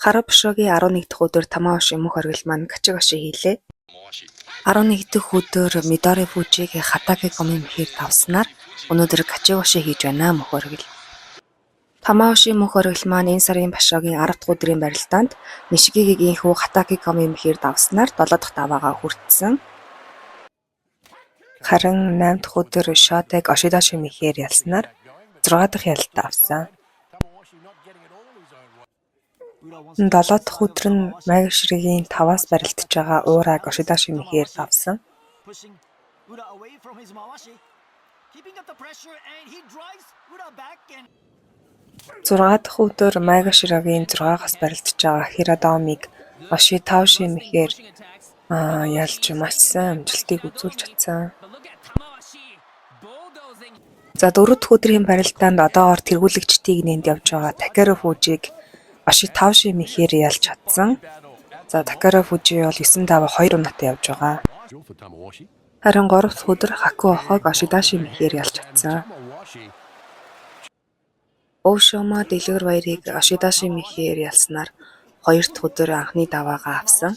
Харуу башогийн 11 дахь өдөр Тамаоши мөх оргил маань качигоши хийлээ. 11 дахь өдөр Мидори Фужиг Хатаке гомын мэхээр давснаар өнөөдөр качигоши хийж байна мөх оргил. Тамаоши мөх оргил маань энэ сарын башогийн 10 дахь өдрийн барилдаанд Нишикигийг ийнхүү Хатаке гомын мэхээр давснаар 7 дахь даваагаа хүртсэн. Харин 8 дахь өдөр Шотэг Ошидоши мэхээр ялснаар 6 дахь ялалтаа авсан. 7 дахь өдөр нь Майгаширогийн 5-аас барилдаж байгаа Ураг Ошидоши мэхээр давсан. 6 дахь өдөр Майгаширогийн 6-аас барилдаж байгаа Хирадоумиг Ошитаоши мэхээр ялж маш сайн амжилтыг үзүүлж чадсан. За, 4 дахь өдрийн барилдаанд одоогоор тэргүүлэгчдийн нэнд явж байгаа Такеру Фужиг Ошитаоши мэхээр ялж чадсан. За, Такеру Фужи бол 9-5 2 унаатай явж байгаа. Харин 3 дахь өдөр Хакуохог Ошидаши мэхээр ялж чадсан. Өвшөмө дэлгэр баярыг Ошидаши мэхээр ялснаар 2 дахь өдөр анхны даваагаа авсан.